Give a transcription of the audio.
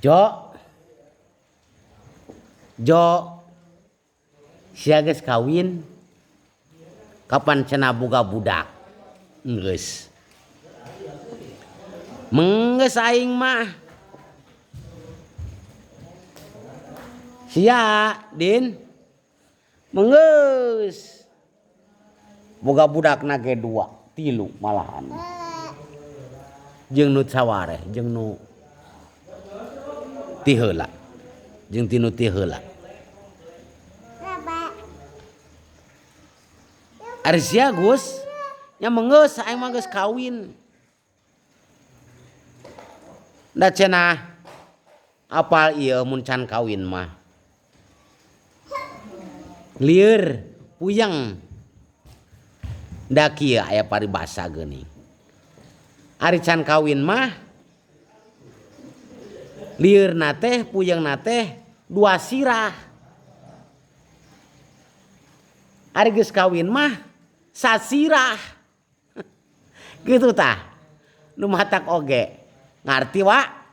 Jo. Jo. Sia geus kawin. Kapan cenah boga budak? Geus. Menggeus aing mah. Sia, Din. Menggeus. Boga budakna ge dua, tilu malahan. Jeung nu sawareh, jeung nu ti heula. Jeung ti nu ti heula. Ari sia Gus, nya menggeus aing mah geus kawin. Da cenah apal ieu mun can kawin mah. Lieur, puyeng. Da kieu aya paribasa geuning. Ari can kawin mah lieurna teh puyengna teh dua sirah. Ari geus kawin mah sasirah. Gitu tah. Nu matak oge. Ngarti wa?